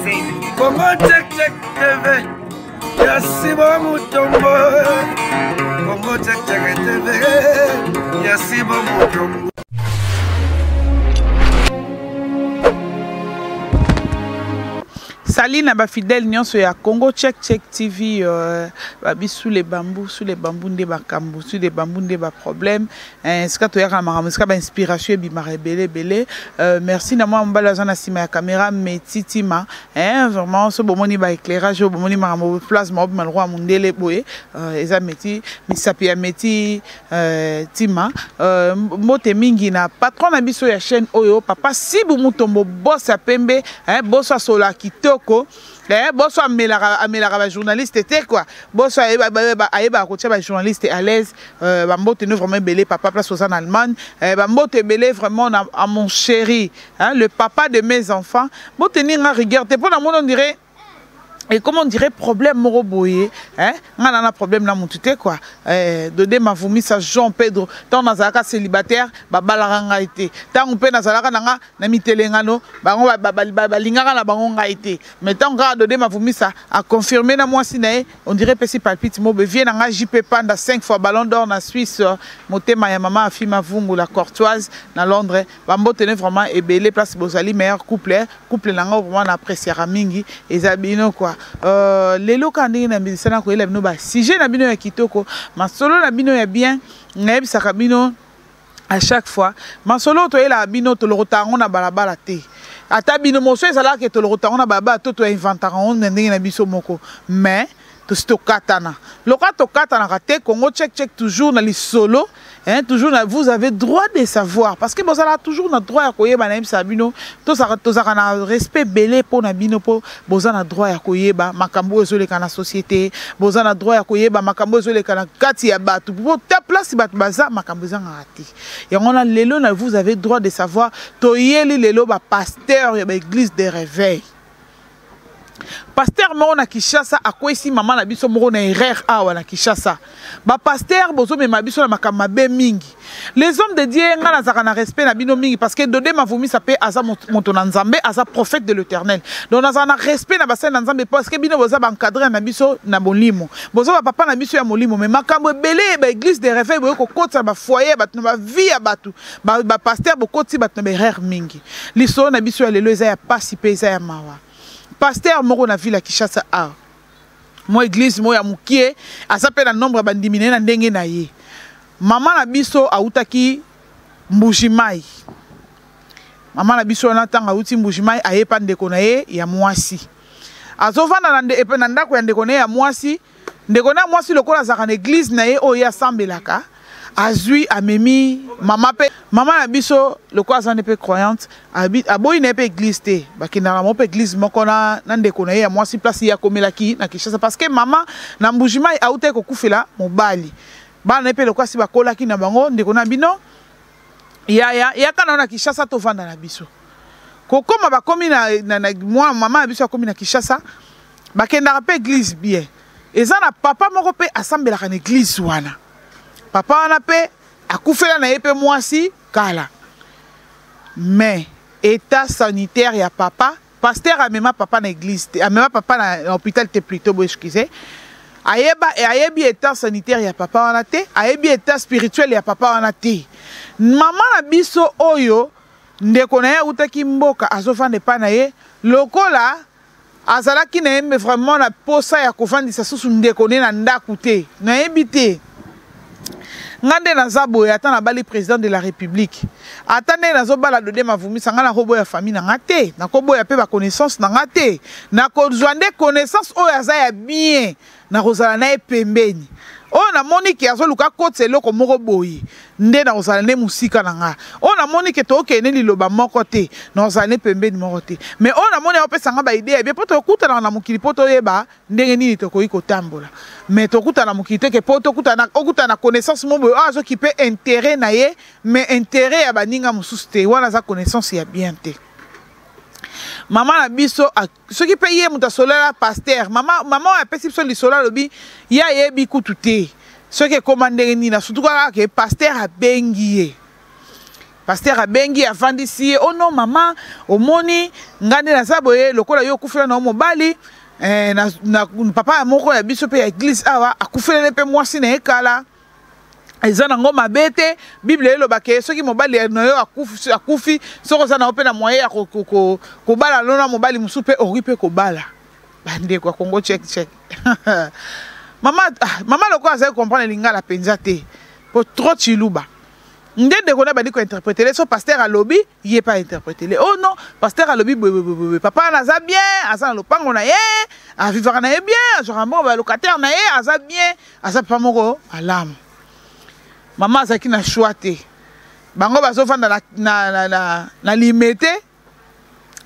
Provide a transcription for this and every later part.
Congo Check Check TV ya Sibo Mutombo Congo Check Check TV ya Sibo Mutombo. Salut na ba fidèles nyonso ya Congo Check Check TV euh, babi sous les bambous sous les bambous nde makambo sous les bambous nde ba problème eh, esika toyaka na makambo esika ba inspiration ebimaka ebele ebele euh, merci na mwa mobali aza na nsima ya caméra Meti Tima eh, vraiment so bomoni ba éclairage oyo bomoni makambo plasma obima lokola mondele boye euh, eza Meti misapi ya Meti euh, Tima euh, mbote mingi na patron na biso ya chaîne oyo papa Sibu Mutombo boss ya pembe eh, boss asola kitoko eh, boss amelaka amelaka ba journaliste te quoi boss ayebaka kotia ba journaliste à l'aise euh, bambote no vraiment ebele papa place oza na Allemagne eh, bambote ebele vraiment na, à mon chéri hein, le papa de mes enfants botenir nga rigueur te mpo na moni on dirait et comment on dirait problème moko boye hein nga na na problème na mutu te quoi eh, dode mavumisa Jean Pedro ntango nazalaka célibataire babalaka ngai te ntango mpe nazalaka na nga na mitelengano bango balingaka na bango ngai te mais ntango kaka dode mavumisa aconfirme na mwasi na ye on dirait pesi palpite mobe vie na nga JP Panda 5 fois ballon d'or na Suisse motema ya mama Afi Mavungu la courtoise na Londres bambote ne vraiment ebele place bozali meilleur couple couple na nga vraiment na appréciaka mingi eza bino quoi euh, lelo kaka ndenge na milisana koyela bino ba sujet na bino ya kitoko masolo na bino ya bien nayebisaka bino à chaque fois masolo oyo toyelaka bino tolokota yango na balabala te ata bino moso ezalaka ke tolokota yango na balabala to toinventaka yango na ndenge na biso moko mais tosi tokatana lokola tokatanaka te Congo Check Check toujours na lisolo hein, toujours na, vous avez droit de savoir parce que bozalaka toujours na droit ya koyeba nayebisaka bino tozalaka na respect ebele mpo na bino mpo boza na droit ya koyeba makambo oyo ezoleka na société boza na droit ya koyeba makambo oyo ezoleka na kati ya bato mpo ta place bato baza makambo ezangaka te yango wana lelo na vous avez droit de savoir toyeli lelo bapasteur ya baeglise de réveil pasteur moko na Kinshasa akwesi mama na biso moko na erreur awa na Kinshasa ba pasteur bozomema biso na makambo mabe mingi les hommes de Dieu nga nazalaka na respect na bino mingi parce que Dode Mavumisa pe aza moto na Nzambe aza prophète de l'Éternel donc nazalaka na respect na basali na Nzambe parce que bino boza ba encadreur na biso na molimo boza ba papa na biso ya molimo mais makambo ebele ba église de réveil boye kokotisa ba foyer bato na ba vie ya bato ba pasteur bokotisi bato na ba erreur mingi lisolo na biso ya lelo eza ya pasi pe eza ya mawa pasteur moko na ville ya Kinshasa awa mwa église moko ya mokie aza mpe na nombre ya bandimi na ye na ndenge na ye mama na biso awutaki Mbuji-Mayi mama na biso wana ntango awuti Mbuji-Mayi aye pa ndeko na ye ya mwasi azovanda na, na ndako ya ndeko na ye ya mwasi ndeko na mwasi lokola azalaka na eglise na ye oyo ye asambelaka azwi amemi mama mpe mama na biso lokola aza nde mpe croyante aboyi na ye mpe eglise te bakendaka bango mpe eglise moko na, na ndeko na ye ya mwasi place ye akomelaki na Kinshasa parce que mama na Mbujimayi autaki kokufela mobali bana na ye mpe lokola si bakolaki na bango ndeko na bino yaya yaka na yo na Kinshasa tovanda na biso kokoma bakomi na, na, na mwa mama na biso akomi na Kinshasa bakendaka mpe eglise bien eza na papa moko mpe asambelaka na eglise wana papa wana mpe akufela na ye mpe mwasi kala mais état sanitaire ya papa pasteur amema papa na église te amema papa na, na hôpital te plutôt bo excuse ayeba ayebi état sanitaire ya papa wana te ayebi état spirituel ya papa wana te mama na biso oyo ndeko na ye awutaki mboka azofanda epai na ye lokola azalaki na ye vraiment na posa ya kofandisa susu ndeko ne na ndako te nayebi te nga nde naza boye ata nabali président de la république ata nde nazobala dode mavumisa nga nakoboya famille na nga te nakoboya mpe baconnaissance na nga te nakozwa nde connaissance oyo aza ya bien nakozala na ye pembeni oyo namoni ke azoluka akotisa eloko moko boye nde nakozala nde mosika na nga oyo namoni ke tokende liloba moko te nakozala nde pembeni moko te mais oyo namoni akopesa nga baide ya bien mpo tokutanaka na mokili mpo toyeba ndenge nini tokoki kotambola mais tokutana na mokili te ke mpo tokutana okutana na connaissance moko boye oyo azokipe intérêt na ye mais intérêt ya baninga mosusu te wana aza connaissance ya bien te mama na biso soki mpe ye moto asolela pasteur mama mama oyo apesi biso lisolo alobi ye ayebi kutu te soki ekóma ndenge nini na sutu kaka ke pasteur abengi ye. Pasteur abengi, avandisi ye: "Oh non, mama, omoni nga nde naza boye, lokola yo okufela na yo mobali eh, na papa moko ya biso mpe ya église awa akufelele mpe mwasi na ye kala. Eza nango mabe te. Bible elobaka ye soki mobali na yo akufi, akufi, soki oza na yo mpe na moyen ya kobala lona mobali mosusu mpe, okoki mpe kobala." Bandeko ya Congo Check Check, mama, ah, mama lokola azali comprendre lingala mpenza te po trop chiluba, nde ndeko na bandi kointerpréter. So pasteur alobi, ye mpe ainterpréter: "Oh non, pasteur alobi boyeboyeboye, papa wana aza bien, aza na lopango na ye, avivaka na ye bien, azwaka mbongo balocataire na ye, aza bien, aza papa moko malamu." Mama azalaki na choix te. Bango bazovanda na Limete,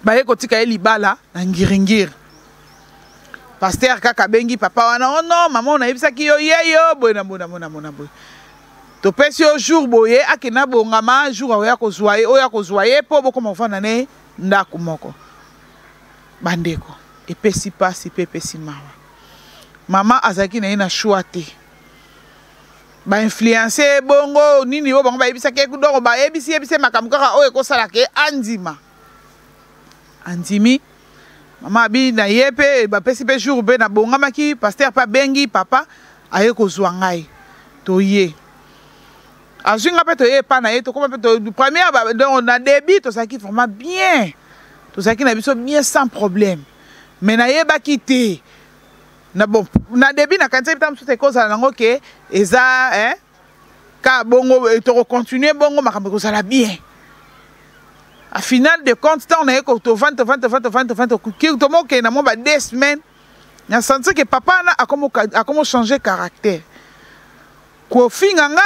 baye kotika ye libala na Ngiringiri. Pasteur kaka abengi papa wana: "Oh non, mama, nayebisaki yo, ye yo boye na boye na boye na boye na boye, topesi yo jour boye, akende abongama, jour oya kozwa ye, oyo akozwa ye mpo bokoma kovanda ne ndako moko." Bandeko, epesi mpasi mpe epesi mawa. Mama azalaki na ye na choix te. Bainfluence bongo nini oyo bango bayebisaki, donc bayebisi yebisi makambo kaka oyo ekosalaka ye andima. Andimi. Mama abi na ye mpe bapesi mpe jour mpe nabongamaki. Pasteur mpe abengi papa, aye kozwa ngai, toye, azwi nga mpe, toye epa na ye, tokóma mpe première. Donc na début tozalaki vraiment bien, tozalaki na biso bien sans problème. Mais nayebaki te na bon, na début nakanisaki ntango mosusu ekozala nango ke eza eh, ka bongo, tokocontinue bongo, makambo ekozala bien. A final de compte, ntango naye tovandi, tovandi, tovandi, tovandi, tovandi, tomokende na mwa ba 2 semaines, na sentir ke papa wana akomo changer caractère, kofinga nga,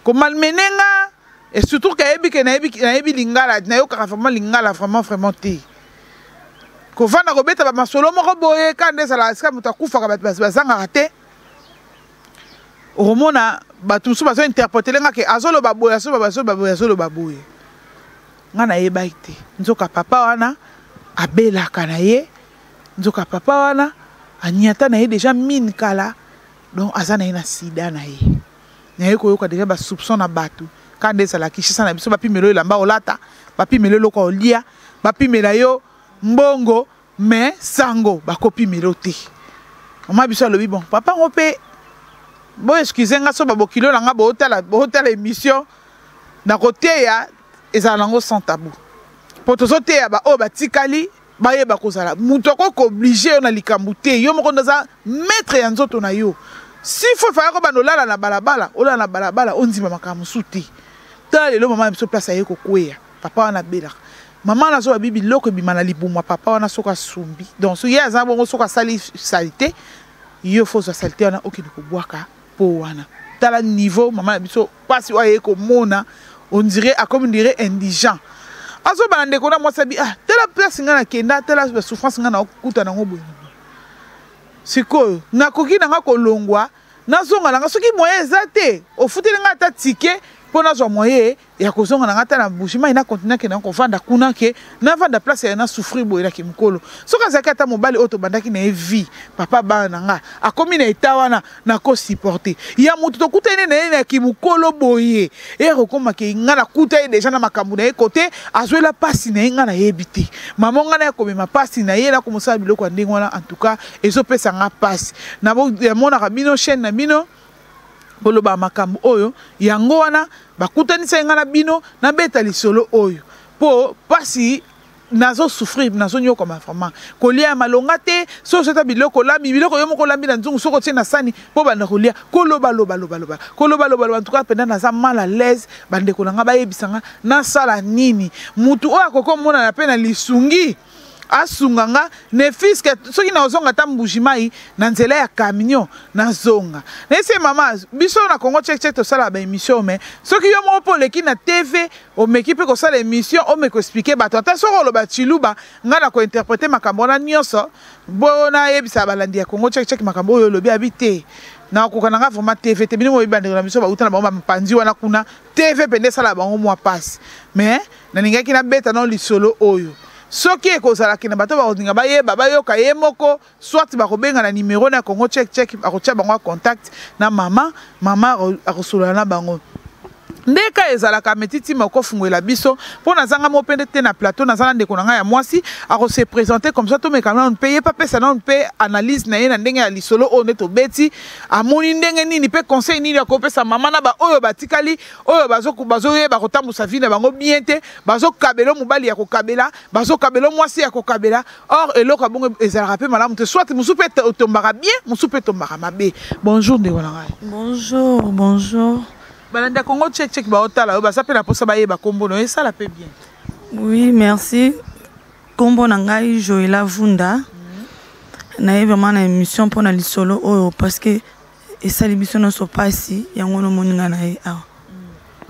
komalmener nga, et surtout ke ayebi ke nayebi lingala, nayokaka vraiment lingala vraiment vraiment te. Kovanda, kobeta bamasolo moko boye, ka nde ezalaka esika moto akufaka, bato bazangaka te. Okomona bato mosusu bazointerpréter nga ke azoloba boye, azoloba, azoloba boye, azoloba boye. Nga nayebaki te, nzoka papa wana abelaka na ye, nzoka papa wana aniata na ye déjà mine kala, donc aza na ye na sida na ye. Naye koyoka déjà basoupçon na bato, ka nde ezalaki Kinshasa na biso: bapimela oyo elamba olata, bapimela eloko olia, bapimela yo mbongo, mais sango bakopimela yo te. Mama biso alobi: "Bon, papa ngo mpe bo excuse nga, so babokilo na nga bootala, bootala émission na koteya, ezala nango sans tabou, mpo tozoteya baoyo batikali bayeba kozala. Moto akoki koobliger yo na likambo te. Yo moko nde aza maître ya nzoto na yo. Si fo efaya kobanda olala na balabala, olala na balabala, ondima makambo mosusu te." Tala lelo mama na biso place aye kokweya. Papa wana abelaka, mama wana azoba biloko ebima na libumu ya papa wana soki asumbi. Donc so ye aza bongo, soki asali saleté, yo fo ozwa saleté wana, okende kobwaka. Mpo wana tala niveau mama na biso, mpasi oyo aye komona, on dirait akomi dire indigent. Azobana ndeko na mwasi abi: "Ah, tala place ngai nakenda, tala basouffrance ngai nakokuta nango boye. Sikoyo nakoki nanga kolongwa, nazonga nanga soki moyen eza te, ofuteli ngai ata ticket mpo nazwa moyen ya kozonga nanga ata na Mbuji-Mayi, na continue akende kovanda kuna, ke navanda place ya na souffrir boye naki mokolo. Soki azalaki ata mobali oyo tobandaki na ye vie, papa bana na nga, akomi na eta wana, nakosupporter. Ya moto tokutani na ye naki mokolo boye, eye kokomaki nga nakuta ye déjà na makambo na ye kote azwela mpasi na ye, nga nayebi te. Mama, nga na ye komema mpasi na ye, nakomosala biloko ya ndenge wana, en tout cas ezopesa nga mpasi. Namonaka bino chaîne na bino koloba makambo oyo, yango wana bakutanisa ngai na bino, nabeta lisolo oyo, mpo mpasi nazosouffrir, nazonyokama vraiment. Kolia ya malonga te. So ozota biloko, olambi biloko yo moko, olambi na nzungu, soki otie na sani mpo banda kolia, koloba loba loba loba, koloba loba loba. En tout cas mpenza naza mal à l'aise. Bandeko na nga bayebisa nga nasala nini. Mutu oyo akoki omonana mpe na lisungi, asunga nga, ne fût-ce que soki nazonga ata Mbuji-Mayi na nzela ya camion, nazonga. Nayesi mama biso na Congo Check Check, tosala baémission, mais soki yo moko mpo oleki na TV, omeki mpe kosala émission, omeki koexpliquer bato, ata soki oloba chiluba, ngai na kointerpréter makambo wana nyonso, mpo nayebisa balandi ya Congo Check Check makambo oyo olobi. Abi te, nakoka na nga vraiment TV te. Bino moyebi, bandeko na biso bauta na bango bapanzi wana kuna, TV pende esala bango mwa mpasi. Mais nalingaki nabeta nao lisolo oyo. Soki ekozalaki na bato bakolinga bayeba, bayoka ye moko, soit bakobenga na numero na Congo Check Check, akotia bango ya contact na mama, mama akosolola na bango. Nde ka ezalaka metiti moko fungolela biso mpo nazanga mo mpe te na plateau. Naza na ndeko na ngai ya mwasi, akose présenter comme ça tomeka nanu mpe ye mpe apesa nanu mpe analyse na ye na ndenge ya lisolo oyo nde tobeti, amoni ndenge nini mpe conseil nini akopesa mama na baoyo batikali, oyo bazoyeba kotambusa vie na bango bien te, bazokabela mobali ya kokabela, bazokabela mwasi ya kokabela. Or eloko ya bongo ezalaka mpe malamu te. Soit mosusu mpe otombaka bien, mosusu mpe etombaka mabe. Bonjour, ndeko na ngai. Bonjour, bonjour. Balanda Congo Check Check baotala oyo baza mpe na mposa bayeba nkombo na yo, esala mpe bien. Oui, merci. Nkombo na ngai Joela Vunda. Naye vraiment na émission mpona lisolo oyo parce que esali biso nyonso mpasi. Yango nomoni ngai na ye awa.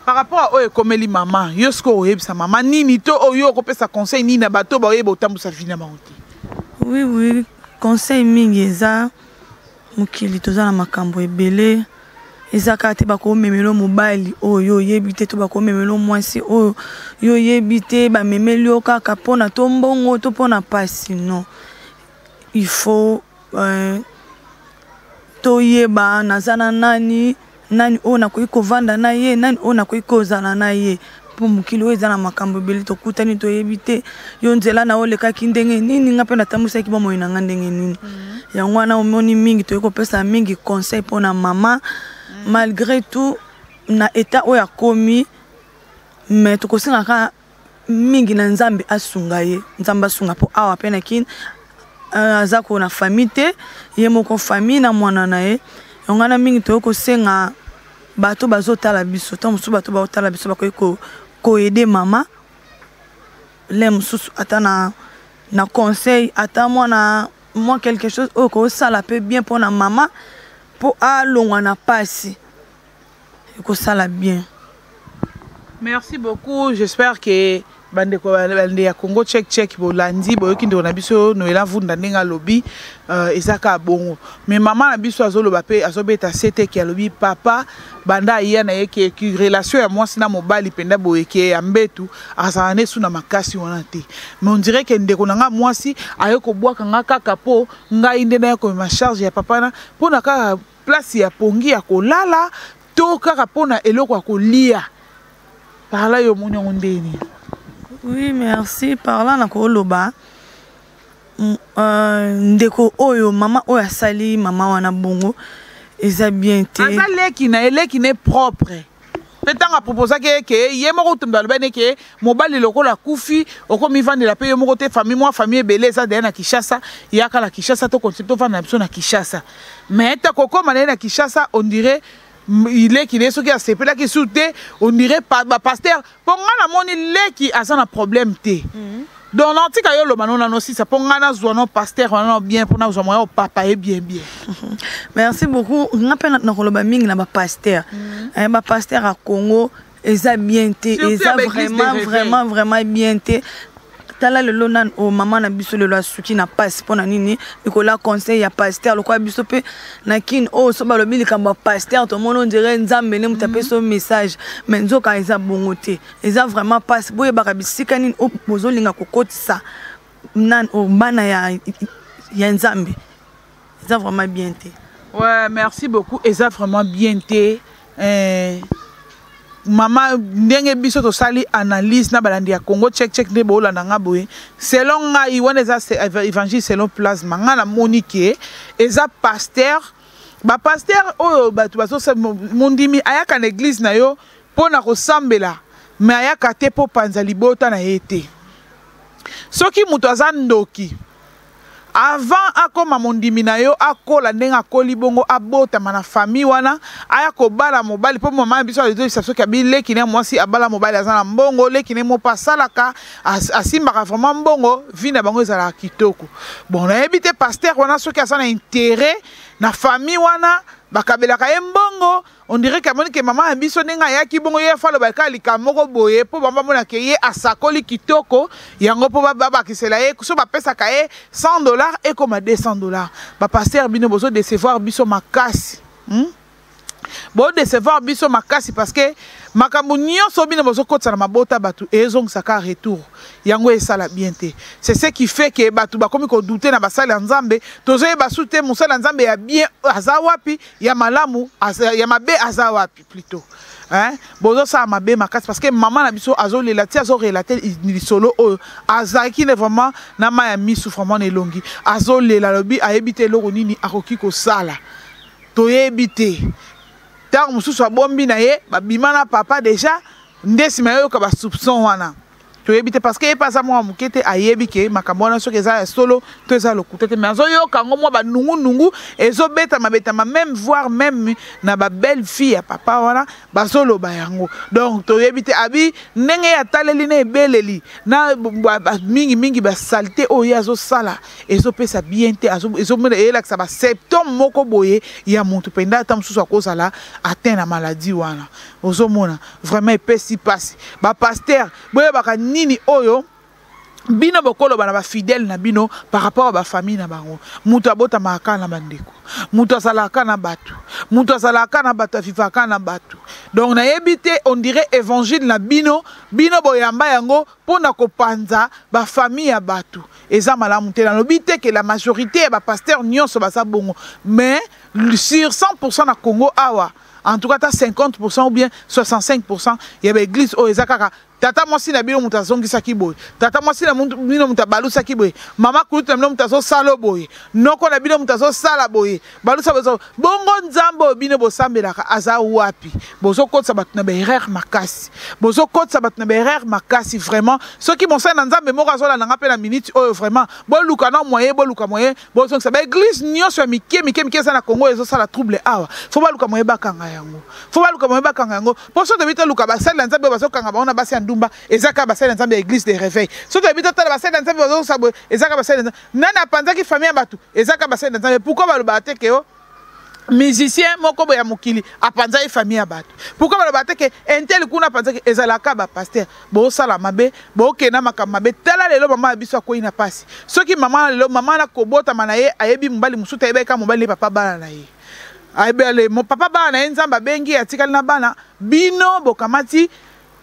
Par rapport à oyo ekomeli mama yo, sikoyo oyebisa mama nini to oyo okopesa conseil nini na bato baoyeba otambusa vie na bango te? Oui, conseil mingi eza mokili toza na makambo ebele. Eza kaka te bakomemela mobali oyo oyebi te to bakomemela mwasi oyo yo oyebi te, bamemeli yo kaka mpona to mbongo to mpona mpasi. Non, il faut toyeba naza na nani, nani oyo nakoki kovanda na ye, nani oyo nakoki kozala na ye, mpo mokili oyo eza na makambo ebele. Tokutani, toyebi te yo nzela na olekaki ndenge nini, nga mpe natambwisaki bomoi na nga ndenge nini. Yango wana omoni mingi toyei kopesa mingi conseil mpona mama. Malgré tout na état oyo akomi, mais tokosengaka mingi na Nzambe asunga ye, Nzambe asunga, mpo awa mpe na Kini aza ko na famille te, ye moko famille na mwana na ye. Yango wana mingi toyei kosenga bato bazotala biso, ntango mosusu bato bazotala biso bakoki koaider mama le mosusu ata na conseil, ata mwana mwa quelque chose oyo kosala mpe bien mpona mama mpo alongwa na pasi, ekosala bien. Merci beaucoup. J'espère que bandeko bande ya Congo Check Check bolandi, boyoki ndeko na biso Noela Vunda ndenge alobi. Eza kaka bongo, mais mama na biso azoloba mpe azobeta sete ke alobi papa banda aya na ye ke relation ya mwasi na mobali mpenza boye ke ya mbetu azala ne su na makasi wana te. Mais on dirait ke ndeko na nga mwasi aye kobwaka nga kaka mpo ngai nde naya komema charge ya papa na mpona kaka place ya pongi ya kolala to kaka mpona eloko ya kolia. Parla, yo omoni yango ndeni? Oui, merci. Parla na koloba ndeko oyo, mama oyo asali mama wana bongo eza bien te. Aza leki na ye, leki ne propre mpe ntango aproposaki ye ke ye moko tumba, alobi ke mobali lokola akufi, okomivandela mpe yo moko te, famille mwa famille ebele eza deya na Kinshasa, yaka na Kinshasa, tokontinue tovanda na biso na Kinshasa. Mais ta kokóma na ye na Kinshasa, on dirait leki na ye soki asepelaki su te, on dirait bapasteur, mpo ngai namoni leki aza na problème te. Donc natika yo oloba no nano sisa mpo ngai nazwa no pasteur wana no bien mpo nazwa moya opapa ye bien bien. Merci beaucoup. Nga mpe nakoloba mingi na bapasteur. Bapasteur ya Congo eza bien te, eza vraiment vraiment vraiment bien te. Tala lelo nani o mama na biso lelo asuki na pasi mpo na nini? Likolo ya conseil ya pasteur. Lokola biso mpe na Kini oyo, so balobi likambo ya pasteur, tomoni on dirait Nzambe nde moto apesi yo message, mais nzoka eza bongo te. Eza vraiment pasi. Boyebaka bisika nini oyo bozolinga kokotisa nani oyo bana ya Nzambe. Eza vraiment bien te. Ouais, merci beaucoup. Eza vraiment bien te. Mama, ndenge biso tosali analyse na balandi ya Congo Check Check nde boolanda nga boye, selon ngai wana eza évangile selon plasma. Ngai namoni ke eza pasteur, bapasteur oyo bato bazosa mondimi ayaka na église na yo mpo na kosambela, mais ayaka te mpo panza libota na ye te. Soki moto aza ndoki, avant akoma mondimi na yo, akola ndenge akoli bongo, abotama na famille wana, aya kobala mobali, mpo mama na biso azoyebisa soki abileki ne mwasi abala mobali aza na mbongo, leki ne moko asalaka, asimbaka vraiment mbongo, vie na bango ezalaka kitoko. Bon, nayebi te pasteur wana soki aza na intérêt na famille wana, bakabelaka ye mbongo. On dirait ke amoni ke mama na biso ndenge ayaki bongo, ye fa aloba kaka likambo moko boye mpo bango bamona ke ye asakoli kitoko yango, mpo babakisela ye. So bapesaka ye 100 $, ekoma 200 $. Bapasteur, bino bozodecevoir biso makasi, Bodecevoir biso makasi parce que makambo nyonso bino bozokotisa na mabota bato ezongisaka retour. Yango esala bien te. C'est ce qui fait que bato bakomi kodouter na basali ya Nzambe. Tozoyeba su te mosali ya Nzambe ya bien aza wapi, ya malamu, ya mabe aza wapi plutôt. Hein? Bozosala mabe makasi parce que mama na biso azolela ti azorelate lisolo oyo azalaki ne vraiment na mai ya misu vraiment na elongi azolela alobi ayebi te eloko nini akoki kosala toyebi te ntango mosusu abombi na ye babima na papa deja nde nsima yoyoka basoupçon wana toyebi te parce que ye mpe aza mwa moke te ayebi ke makambo wana soki eza ya solo to eza lokuta te mais azoyoka yango mwa banungunungu ezobetama betama même voire même na babelle fille ya papa wana bazoloba yango donc toyebi te abi ndenge ye ataleli na ebeleli na mingi mingi basalite oyo ye azosala ezopesa bien te eyelakisa baseptome moko boye ya motu mpenza ata mosusu akozala atteint na maladie wana ozomona vraiment epesi mpasi bapaster boyebaka nini oyo bino bokoloba na bafidèle na bino par rapport ya bafamille na bango moto abotamaka kaka na bandeko moto azalaka kaka na bato moto azalaka kaka na bato avivaka kaka na bato donc nayebi te on dirait évangile na bino bino boyamba yango mpo na kopanza bafamille ya bato eza malamu te nalobi te ke la majorité ya bapaster nyonso baza bongo mais sur 100 na congo awa en tout cas ata 50 ou bien 65 ya baeglise oyo eza kaka tata mwasi na bino moto azongisaki boye tata mwasi na bino moto abalusaki boye mama kulutu na bino moto azosala boye noko na bino moto azosala boye balusa boye bongo nzambe oyo bino bosambelaka aza wapi bozokotisa bato na baerreur makasi bozokotisa bato na baerreur makasi vraiment soki mosali na nzambe moko azolanda nga mpe na minute oyo vraiment boluka na moyen boluka moyen bozongisa baeglise nyonso ya mike mike mike eza na congo ezosala trouble awa fo baluka moye bakanga yango fo baluka moye bakanga yango mpo so toyebi toluka basali na nzambe oyo bazokanga bango na basi ya ndumba eza kaka basali na nzambe ya église de réveil so toyebi totala basali na nzambe bazosala boye eza kaka basali na nzambe nani apanzaki famille ya bato eza kaka basali na nzambe pourkoi balobaka te ke o musicien moko boye ya mokili apanzaki famille ya bato pourkoi balobaka te ke intel kuna apanzaki ezalaka bapaster bosala mabe bokenda makambo mabe tala lelo mama ya biso akwei na pasi soki mama na lelo mama na kobotama na ye ayebi mobali mosusu te ayebaki kaka mobali ne papa bana na ye ayebele papa bana na ye nzambe abengi ye atikali na bana bino bokamati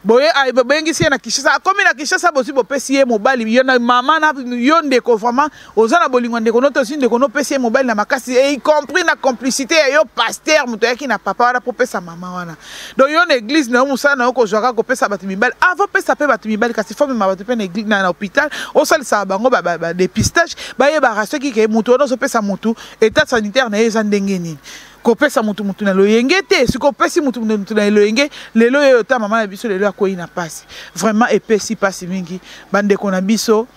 boye bobengisi ye na Kinshasa akomi na Kinshasa bozwi bopesi ye mobali yo na mama na yo ndeko vraiment oza na bolingo ndeko no tosi ndeko no pesi ye mobali na makasi et y compris na complicité ya yo pasteur moto ayaki na papa wana po pesa mama wana donc yo na église na yo mosala na yo kozwa kaka kopesa bato mibali avant pesa mpe bato mibali kasi fo mema bato mpe na église na hôpital osalisaka bango ba, ba, ba dépistage bayebaka soki ke moto wana ozopesa motu état sanitaire na ye eza ndenge nini kopesa motu motu na loyenge te soki opesi motu motu na loyenge lelo oyo ta mama na biso lelo akwei na pasi vraiment epesi pasi mingi bandeko na biso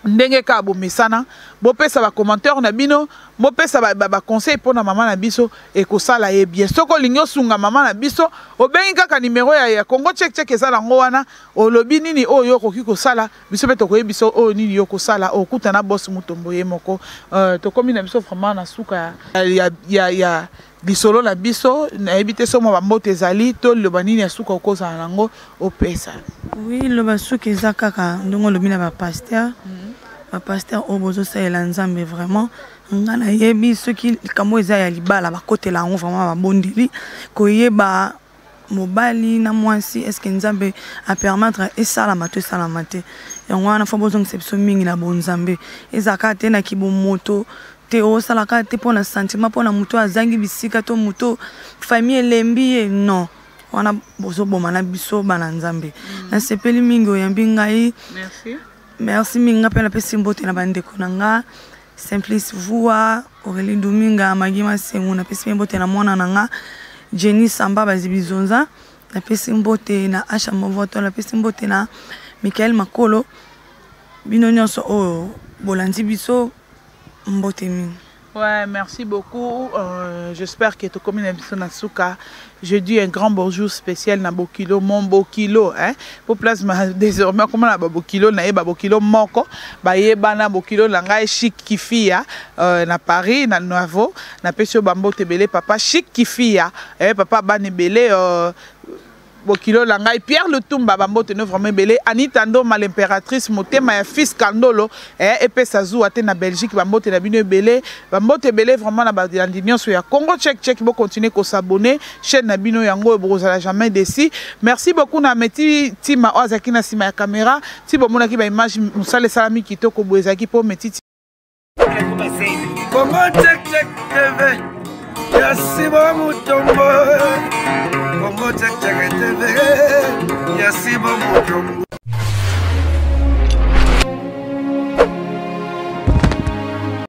ndenge kaka bomesana bopesa bacommentaire na bino bopesa baconseil ba, ba mpo na mama na biso ekosala ye bien soki olingi osunga mama na biso obengi kaka nimero ya, ya congo check check eza nango wana olobi nini oyo yo okoki kosala biso mpe tokoyebisa oyo nini yo okosala okuta na bos mutombo ye moko uh, tokomi na biso vraiment na suka ya, ya, ya, ya lisolo na biso nayebi te somo bambote ezali to liloba nini ya suka okozala nango opesa oui liloba suka eza kaka ndenge olobi na bapaster mm. bapaster oyo bozosalela nzambe vraiment nga nayebi soki likambo eza ya libala bakotela yango vraiment babondeli koyeba mobali na mwasi est ce que nzambe apermettre esalama to esalama te yango wana fo bozongisa biso mingi na bonzambe ezalaka te na kibomoto te osalaka te mpo na sentiment mpo na moto azangi bisika to moto famille elembi ye non wana bozoboma na biso bana nzambe mm. nasepeli mingi oyambi ngai merci, merci mingi nga mpe napesi mbote na bandeko na nga Simplice Vua, Aurélie Duminga, Maggie Masengu, napesi mbote na mwana na nga Jenny Samba Bazibizonza, napesi mbote na Asha Movoto, napesi mbote na Michael Makolo, bino nyonso oyo bolandi biso mbote mingi. Ouais, merci beaucoup. Euh, J'espère que tokomi na biso na suka. Je dis un grand bonjour spécial na Bokilo, mon Bokilo, hein. Pour place ma désormais comment na Bokilo na yeba Bokilo moko, ba yeba na Bokilo na ngai Chic Kifia euh, na Paris na Nouveau, na pesio bambo tebele papa Chic Kifia, eh papa banebele euh, bokilo na ngai pierre lutumba bambote no vraiment ebele anita ndoma l'impératrice motema ya fils kandolo eh, epesa zuwa te na belgique bambote na bino ebele bambote ebele vraiment na balandi nyonso ya congo check check bocontinue kosabonne chaîne na bino yango oyo bokozala jamais desi merci beaucoup na meti tima oyo azalaki na nsima ya caméra ti bomonaki baimage mosala esalami kitoko boye ezalaki mpo meti Congo Check Check TV. Ya Simon Mutombo, Congo Check Check TV, ya Simon Mutombo.